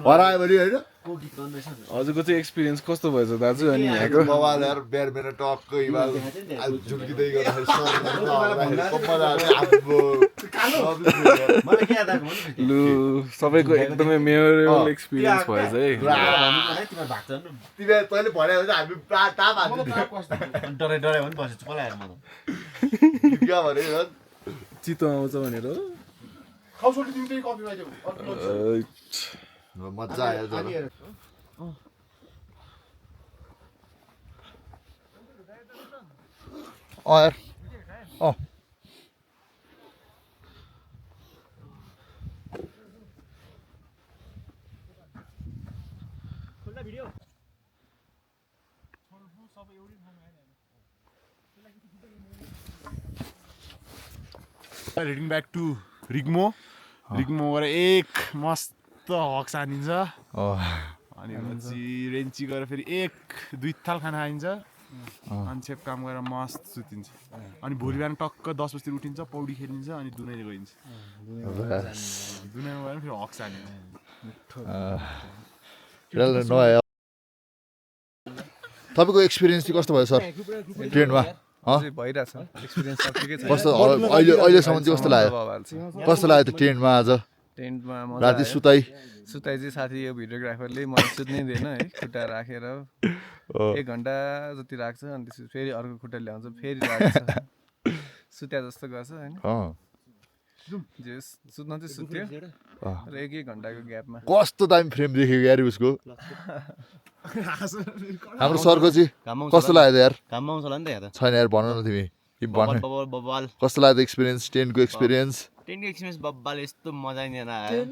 हरायो भने होइन को गीत गाउँदैछ हजुरको चाहिँ एक्सपिरियन्स कस्तो भएछ दाजु अनि यहाँको बबाल यार बिहान बिहान टक्क हिमाल झुल्किँदै गर्दाखेरि मलाई के याद आएको भने लु सबैको एकदमै मेमोरेबल एक्सपिरियन्स भएछ है तिमीहरू भाग्छ तिमीले तैँले भन्यो भने हामी ताप हाल्थ्यो डराइ डराइ पनि बसेछु कसलाई आएर म गीत गा भने चितो आउँछ भनेर खाउसोल्टी तिमी त्यही कफी पाइदेऊ मजा आयो जरा यार रिडिङ ब्याक टु रिग्मो गएर एक मस्त हक्स हानिन्छ अनि पछि रेन्ची गएर फेरि 1-2 थाल खाना खाइन्छ अनि छेप काम गरेर मस्त सुतिन्छ अनि भोलि बिहान टक्क 10 बजीतिर उठिन्छ पौडी खेलिन्छ अनि दुनाइले गइन्छ दुनाइमा गएर फेरि हक्स हानिन्छ तपाईँको एक्सपिरियन्स चाहिँ कस्तो भयो सर ट्रेनमा? भइरहेछ एक्सपिरियन्स सब ठिकै छ कस्तो अहिलेसम्म चाहिँ कस्तो लाग्यो? कस्तो लाग्यो त्यो ट्रेनमा आज? टेन्टमा मजा राति आयो। सुताइ सुताइ चाहिँ साथी यो भिडियोग्राफरले मलाई सुत्नै दिएन है खुट्टा राखेर 1 घन्टा जति राख्छ अनि त्यसपछि फेरि अर्को खुट्टा ल्याउँछ फेरि राख्छ सुत्या जस्तो गर्छ होइन जे सुत्न चाहिँ सुत्यो र 1 घन्टाको ग्यापमा कस्तो दामी फ्रेम देखेको यार उसको हाम्रो सरको चाहिँ कस्तो लाग्यो त यार काममा आउँछ होला नि त यहाँ त छैन यार भन न तिमी भन बबाल कस्तो लाग्यो एक्सपिरियन्स 10 को एक्सपिरियन्स टेन्टको एक्सपिरियन्स बब्बाल यस्तो मजा नै आयो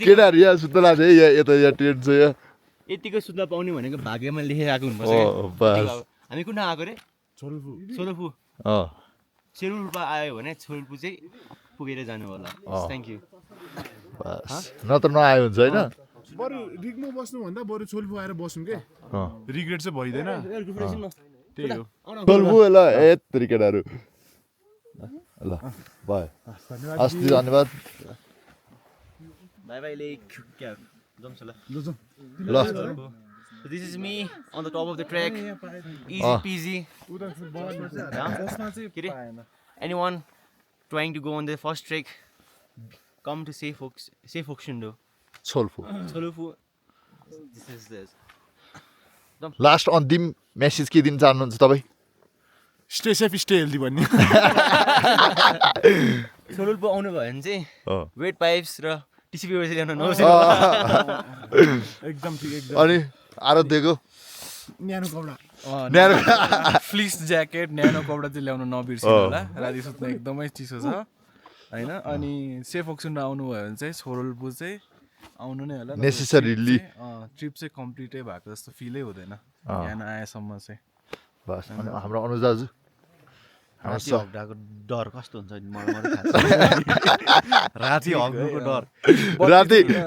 केटाहरू यहाँ सुत्न लाग्छ है यता यहाँ टेन्ट छ यहाँ यतिको सुत्न पाउने भनेको भाग्यमा लेखेर आएको हुनुपर्छ बस हामी कुन आएको रे सोलुफु सेरुल्पा आयो भने छोल्पु चाहिँ पुगेर जानु होला थ्याङ्क यू बस नत्र नआयो हुन्छ होइन बरु रिगमा बस्नुभन्दा बरु छोल्पु आएर बस्नु के रिग्रेट चाहिँ भइँदैन त्यही हो सोल्पु ल यत्रो केटाहरू ल भयो अस्ति धन्यवाद बाई बाई लेक क्या जाउँछ ल ल So this is me on the top of the track. Easy peasy. Anyone trying to go on the first trek, come to Safe Okshundo. सोल्पु Solufu. This is this. Last अन्तिम मेसेज के दिन चाहनुहुन्छ तपाईँ स्टे सेफ स्टे हेल्दी भन्ने Solufu आउनु भयो भने चाहिँ वेट पाइप्स र टिसी पेपर चाहिँ ल्याउन नहोस् एकदम ठिक एकदम अनि आराध्यको न्यानो कपडा न्यानो फ्लिस ज्याकेट न्यानो कपडा चाहिँ ल्याउन नबिर्सिनु होला राति सुत्न एकदमै चिसो छ होइन अनि सेफ ओक्सुन्डो आउनुभयो भने चाहिँ छोरोल्पु चाहिँ आउनु नै होला नेसेसरीली ट्रिप चाहिँ कम्प्लिटै भएको जस्तो फिलै हुँदैन यहाँ आएसम्म चाहिँ बस अनि हाम्रो अनुज दाजु राति हग्दाको डर कस्तो हुन्छ मलाई थाहा छ राति हग्नुको डर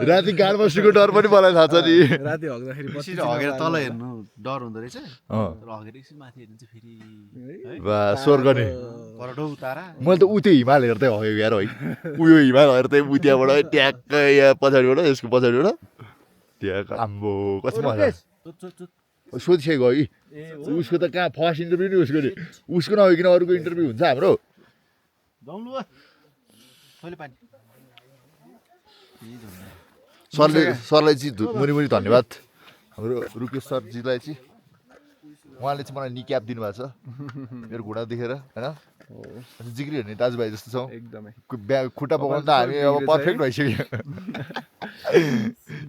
राति गाड बस्नुको डर पनि मलाई थाहा छ नि राति हग्दाखेरि यसरी हगेर तल हेर्नु डर हुँदो रहेछ तर हगेर एकछिन माथि हेर्नु चाहिँ फेरि बस स्वर्ग नि करडो उतारा मैले त उतै हिमाल हेर्दै हगेको यार है उयो हिमाल हेर्दै उतियाबाट ट्याक्कै यहाँ पछाडिबाट यसको पछाडिबाट ट्याक आम्बो कस्तो मजा सोधिसकेको है उसको त कहाँ फर्स्ट इन्टरभ्यू नि उसको नभइकन अरूको इन्टरभ्यू हुन्छ हाम्रो सरलाई चाहिँ मुनि धन्यवाद हाम्रो रुकेश सरजीलाई चाहिँ उहाँले चाहिँ मलाई निक्याप दिनुभएको छ मेरो घुँडा देखेर होइन जिग्री हेर्ने दाजुभाइ जस्तो छौँ एकदमै खुट्टा पकाउनु त हामी अब पर्फेक्ट भइसक्यो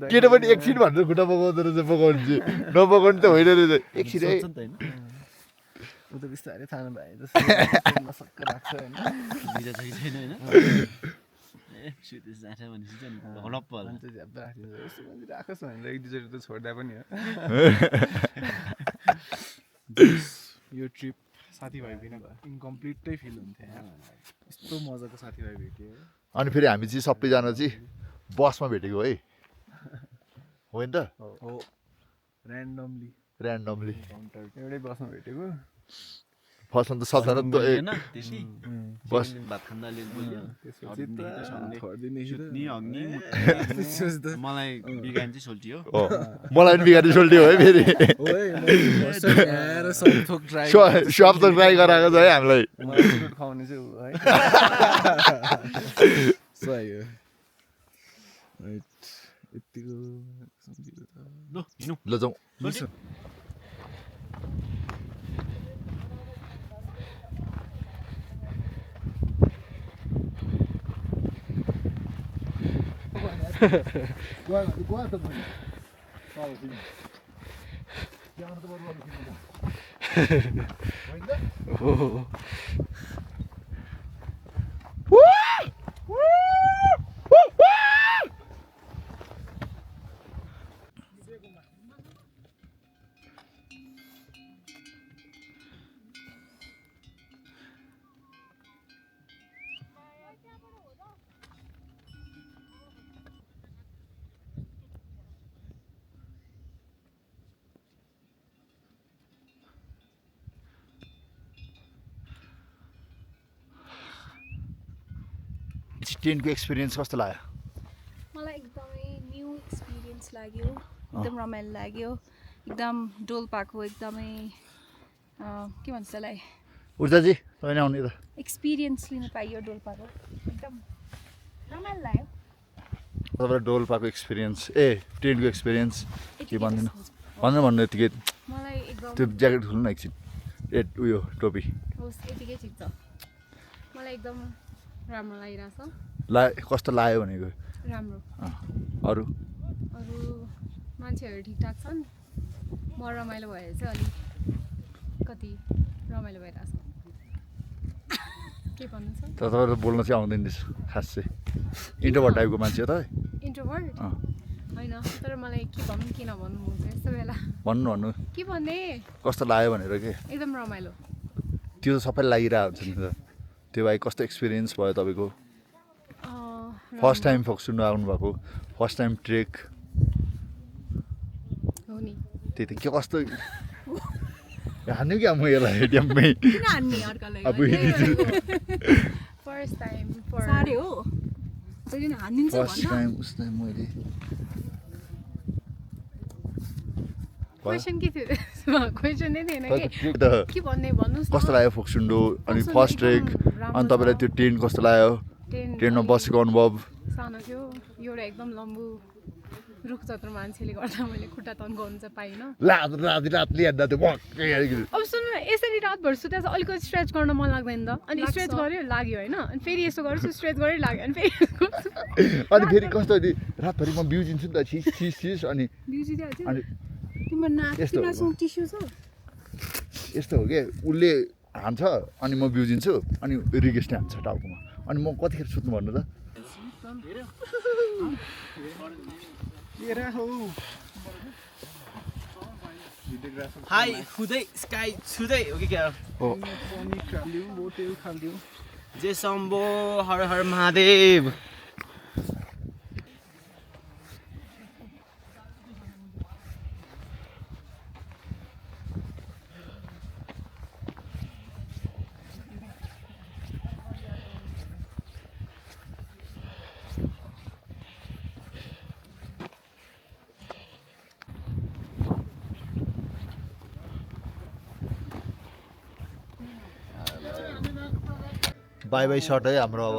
केटा पनि एकछिन भनेर खुट्टा पकाउँदो रहेछ पकाउनु चाहिँ नपकाउनु त होइन रहेछ एकछिन है ऊ त बिस्तारै थाहा भए जस्तो नसक्क राख्छ होइन बिजा छैन होइन राखोस् भनेर एक दुईचोटि त छोड्दा पनि हो यो ट्रिप साथीभाइ बिना इन्कम्प्लिटै फिल हुन्थ्यो यस्तो मजाको साथीभाइ भेट्यो अनि फेरि हामी चाहिँ सबैजना चाहिँ बसमा भेटेको है होइन त हो ऱ्यान्डमली एउटै बसमा भेटेको फर्स्टमा त सबजना बस भात खाँदा मलाई बिगान चाहिँ सोल्टियो मलाई पनि बिगारी सोल्टियो है फेरि सब त ट्राई गराएको छ है हामीलाई खुवाउने चाहिँ है सही हो यतिको ल जाउँ टेनको एक्सपिरियन्स कस्तो लाग्यो मलाई एकदमै न्यू एक्सपिरियन्स लाग्यो एकदम रमाइलो लाग्यो एकदम डोल्पाको एकदमै के भन्छ त्यसलाई ऊर्जाजी तपाईँ नै आउने त एक्सपिरियन्स लिन पाइयो डोल्पाको एकदम रमाइलो लाग्यो तपाईँलाई डोल्पाको एक्सपिरियन्स ट्रेनको एक्सपिरियन्स के भन्दिनँ भन्नु यतिकै मलाई एकदम त्यो ज्याकेट खोल्नु न एकछिन उयो टोपी होस् यतिकै ठिक छ मलाई एकदम राम्रो लागिरहेछ कस्तो लाग्यो भनेको राम्रो अरू अरू मान्छेहरू ठिकठाक छन् म रमाइलो भएर चाहिँ अलिक कति रमाइलो भइरहेछ के भन्नु छ तर तपाईँलाई बोल्न चाहिँ आउँदैन रहेछ खास चाहिँ इन्ट्रोभर्ट टाइपको मान्छे हो तपाईँ इन्ट्रोभर्ट होइन तर मलाई के भन्नु किन भन्नु हुन्छ यस्तो बेला भन्नु के भन्ने कस्तो लाग्यो भनेर के एकदम रमाइलो त्यो त सबैलाई लागिरहेको हुन्छ नि त त्यो भाइ कस्तो एक्सपिरियन्स भयो तपाईँको फर्स्ट टाइम फोक्सुन्डो आउनुभएको फर्स्ट टाइम ट्रेक हो नि त्यही त के कस्तो हान्यो क्या म यसलाई ड्याम्मै किन हान्ने अर्कालाई फर्स्ट टाइम साह्रै हो तैँले हानिदिन्छ फर्स्ट टाइम उसलाई मैले क्वेसन के थियो क्वेसन नै थिएन के भन्ने भन्नुहोस् न कस्तो लाग्यो फोक्सुन्डो अनि फर्स्ट ट्रेक अनि तपाईँलाई त्यो टेन्ट कस्तो लाग्यो ट्रेनमा बसेको अनुभव सानो थियो एउटा एकदम लम्बु रुख जत्रो मान्छेले गर्दा मैले खुट्टा तन्काउनु चाहिँ पाइनँ रातले हेर्दा त्यो अब सुन्नु न यसरी रातभर सुत्दा चाहिँ अलिकति स्ट्रेच गर्न मन लाग्दैन त अनि स्ट्रेच गर्यो लाग्यो होइन अनि फेरि यसो गर्छु स्ट्रेच गरेर लाग्यो अनि फेरि अनि फेरि कस्तो रातभरि म बिउजिन्छु नि त छिस अनि अनि यस्तो हो कि उसले हान्छ अनि म बिउजिन्छु अनि रिगेस्टले हान्छ टाउकोमा अनि म कतिखेर सुत्नु भन्नु त हाई खुदै स्काई छुदै हो कि क्या जे शम्भो हर हर महादेव बाई बाई सर्ट है हाम्रो अब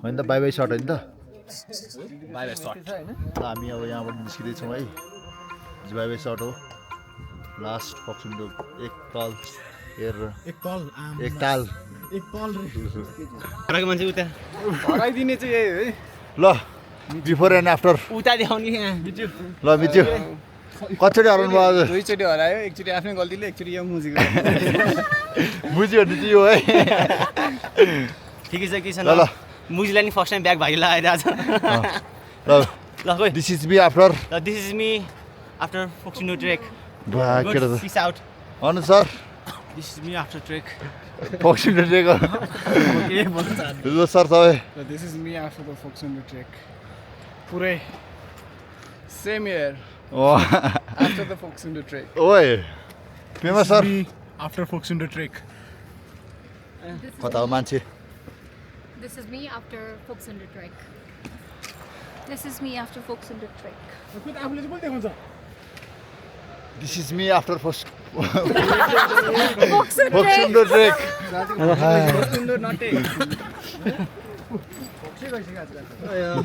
होइन त बाई बाई सर्ट होइन त हामी अब यहाँबाट निस्किँदैछौँ है बाई बाई सर्ट हो लास्ट फोक्सुन्डो एक ताल हेरेर एक ताल मान्छे उता हराइदिने चाहिँ यही है ल बिफोर एन्ड आफ्टर उता देखाउने ल मिच्यो कतिचोटि हराउनु भयो आज दुईचोटि हरायो एकचोटि आफ्नै गल्तीले एकचोटि यो मुजीको बुझ्यो भने चाहिँ यो है ठिकै छ कि छ ल मुजीलाई नि फर्स्ट टाइम ब्याग भागी लगाएर आज ल ल खोइ this is me after this is me after Phoksundo trek केटा त पिस आउट अन्त sir this is me after trek Phoksundo trek ल सर तपाईँ this is me after the Phoksundo trek पुरै same year after the Phoksundo trek ओए Pema sir after Phoksundo trek कता हो मान्छे This is me after Foxunder trek. This is me after Foxunder trek. आफूले चाहिँ पनि देखाउँछ this is me after Phoksundo trek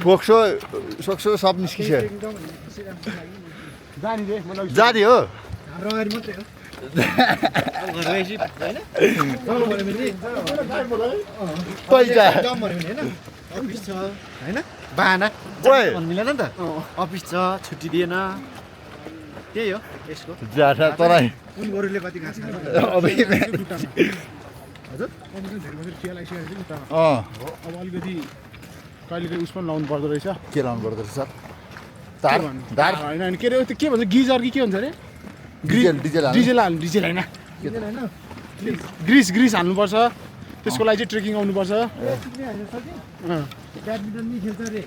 फोक्सो सोक्सो सब निस्किसक्यो जाने हो अफिस छ होइन बाहना मिलेन नि त अफिस छ छुट्टी दिएन त्यही हो यसको तँलाई कुन गोरुले कति घाँस खान्छ हजुर खिया लागिसकेको नि त अँ अब अलिकति कहिले कहिले उस पनि लाउनु पर्दो रहेछ के लाउनु पर्दो रहेछ सर तार धार होइन होइन के अरे त्यो के भन्छ गिजर कि के भन्छ अरे डिजेल डिजेल डिजेल हाल्नु डिजेल होइन ग्रिस हाल्नुपर्छ त्यसको लागि चाहिँ ट्रेकिङ आउनुपर्छ ब्याडमिन्टन नि खेल्छ अरे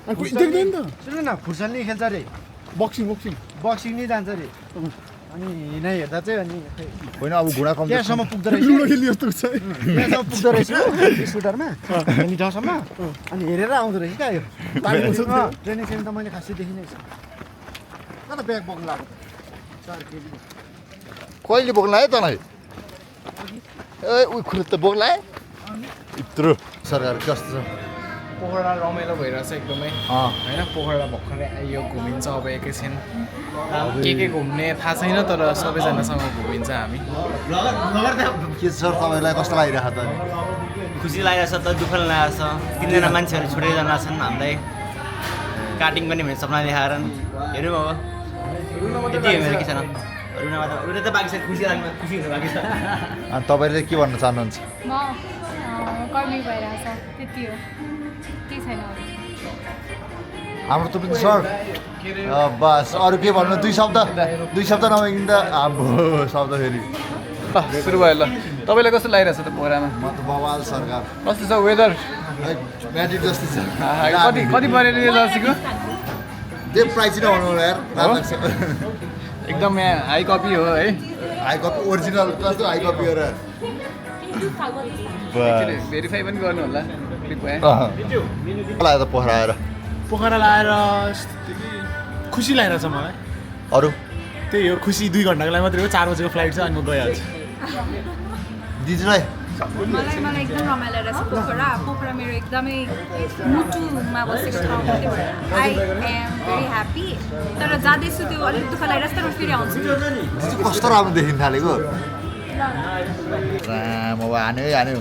देख्दैन त सुन्नु न फुर्सल नि खेल्छ अरे बक्सिङ बक्सिङ नि जान्छ अरे अनि हिँडाइ हेर्दा चाहिँ अनि होइन अब घुँडा कम त्यहाँसम्म पुग्दो रहेछ लुडो खेल्ने जस्तो छ त्यहाँसम्म पुग्दो रहेछ स्कुटरमा अनि ठाउँसम्म अनि हेरेर आउँदो रहेछ क्या यो ट्रेनिङ सेन्टर त मैले खासै देखिनै छ कता ब्याग बोक्नु लाग्यो 4 केजी कहिले बोक्नु आयो तँलाई ए उयो खुल्ला त बोक्ला है यत्रो सरकार कस्तो छ पोखरा रमाइलो भइरहेछ एकदमै होइन पोखरा भर्खरै आइयो घुमिन्छ अब एकैछिन के घुम्ने थाहा छैन तर सबैजनासँग घुमिन्छ हामी के छ सर तपाईँलाई कस्तो लागिरहेको त खुसी लागिरहेछ त दुःख लागिरहेछ तिनजना मान्छेहरू छुट्टै जान छन् हामीलाई काटिङ पनि भने सपना देखाएर हेरौँ अब यति हो मेरो के छैन रुना त बाँकी छ खुसी हुनु बाँकी छ अनि तपाईँले के भन्न चाहनुहुन्छ म कर्मी भइरहेछ त्यति हो केही छैन अरू। हाम्रो त पनि सर बस अरू के भन्नु दुई शब्द नभइकन त हाम्रो शब्द फेरि सुरु भयो ल तपाईँलाई कस्तो लागिरहेछ त पोखरामा म त बवाल सरकार कस्तो छ वेदर म्याजिक जस्तो छ कति परेर यो जर्सीको त्यो प्राइस नै भन्नु यार एकदम यहाँ हाई कपी हो है हाई कपी ओरिजिनल कस्तो हाई कपी हो र भेरिफाई पनि गर्नु होला क्लिक भयो लाग्यो त पोखरा आएर पोखरा लाएर खुसी लागिरहेछ मलाई अरू त्यही हो खुसी 2 घन्टाको लागि मात्रै हो 4 बजेको फ्लाइट छ अनि म गइहाल्छु दिदीलाई मलाई एकदम रमाइलो रहेछ पोखरा मेरो एकदमै मुटुमा बसेको ठाउँ मात्रै भएर आई एम भेरी ह्याप्पी तर जाँदैछु त्यो अलिक दुःख लागिरहेछ तर फेरि आउँछु कस्तो राम्रो देखिन थालेको राम अब हान्यो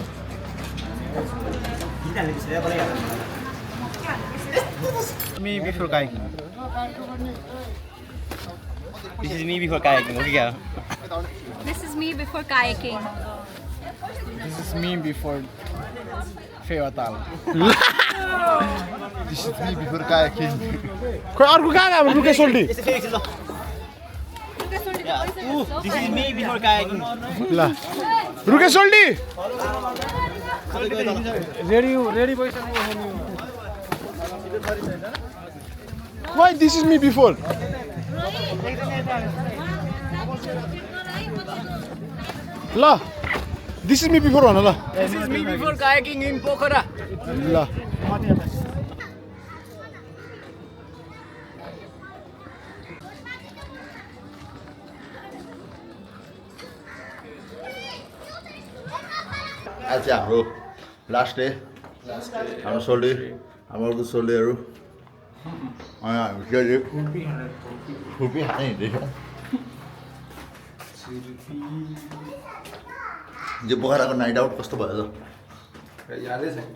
Me before kayaking. This is me before kayaking. Okay, क्या? This is me before kayaking. This is me before Fewatal. This is me before kayaking. खोइ अर्को कहाँ गयो रुके सोल्टी This is me before kayaking. ल रुके सोल्टी ready भइसक्नु Why this is me before? ल this is me before भन ल This is me before kayaking in Pokhara. ल आज चाहिँ हाम्रो लास्ट डे हाम्रो सोल्डी हाम्रो अर्को सोल्डीहरू अनि हामी के अरे खुर्पी खाने हिँडेको यो पोखराको नाइट आउट कस्तो भयो त यादै छैन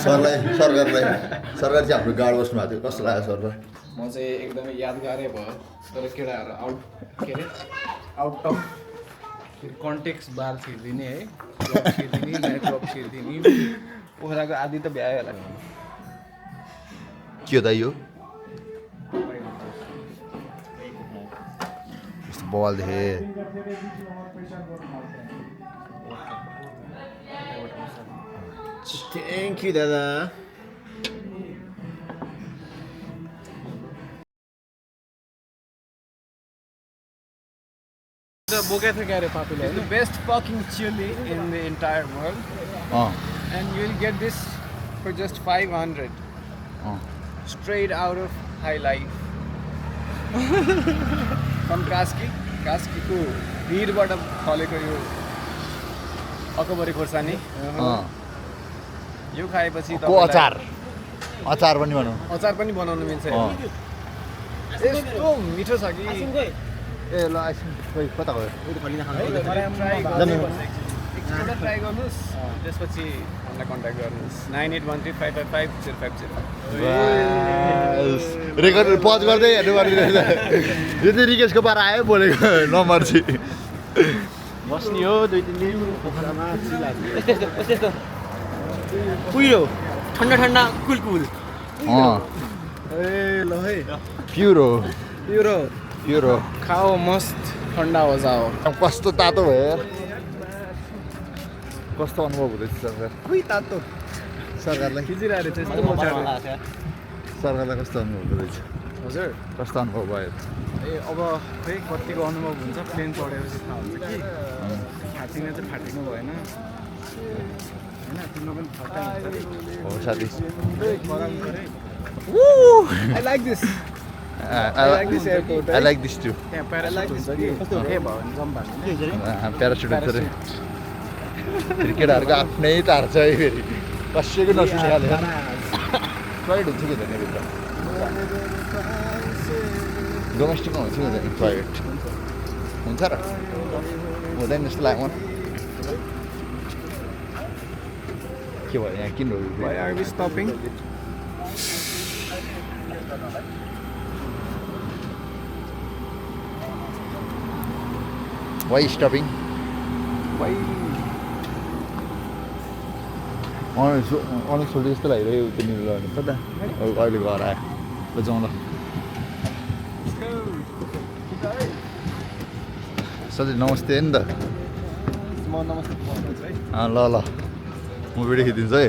सरकार चाहिँ हाम्रो गाड बस्नु भएको थियो कस्तो लाग्यो सरलाई म चाहिँ एकदमै यादगारै भयो तर केटाहरू आउट अफ कन्टेक्स्ट बार छिर्दिने है क्लब छिर्दिने नाइट क्लब छिर्दिने पोखराको आदि त भ्यायो होला के हो त यो यस्तो बवाल देखे Thank you, Dada. बोकेको थियो क्या अरे पापुले the best fucking chili in the entire world and you will get this for just 500 straight out of high life from कास्कीको भिरबाट फलेको यो अकबरी खोर्सानी यो खाएपछि को अचार पनि भनौँ अचार पनि बनाउनु मिल्छ यस्तो मिठो छ कि ए ल आइसक्रिम खोइ कता गयो ट्राई गर्नुहोस् त्यसपछि हामीलाई कन्ट्याक्ट गर्नुहोस् 9813555050 रेकर्ड पज गर्दै हेर्नु पर्ने रहेछ यो चाहिँ रिकेशको पारा आयो बोलेको नम्बर चाहिँ बस्ने हो 2-3 दिन पोखरामा यस्तो कुइरो ठन्डा कुल ए ल है प्युरो खाओ मस्त ठन्डा हो जाओ कस्तो तातो भयो यार कस्तो अनुभव हुँदैछ सरकार खोइ तातो सरकारलाई खिचिरहेको रहेछ सरकारलाई कस्तो अनुभव हुँदैछ हजुर कस्तो अनुभव भयो ए अब खै कतिको अनुभव हुन्छ प्लेन चढेपछि थाहा हुन्छ कि फाटिने चाहिँ फाटिनु भएन होइन तिम्रो पनि फर्काइ हो साथी I like this I like this airport. I like this too. त्यहाँ प्यारासुट हुन्छ कि के भयो भने जम्प हान्ने प्यारासुट हुन्छ रे फेरि केटाहरूको आफ्नै तार छ है फेरि कसैको नसुनिहाल्यो टोयलेट हुन्छ कि हुँदैन भित्र डोमेस्टिकमा हुन्छ कि हुँदैन टोयलेट हुन्छ र हुँदैन जस्तो लाग्यो मलाई के भयो यहाँ किन रोक्यो Why are we stopping? Why stopping Why? अनेक सोल्टी जस्तो लागिरह्यो त्यहाँनिर लगेर कता अहिले घर आयो ल जाउँ ल सधैँ नमस्ते नि त ल ल म भिडियो खिचिदिन्छु है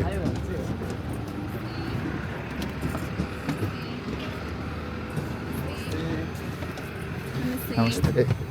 नमस्ते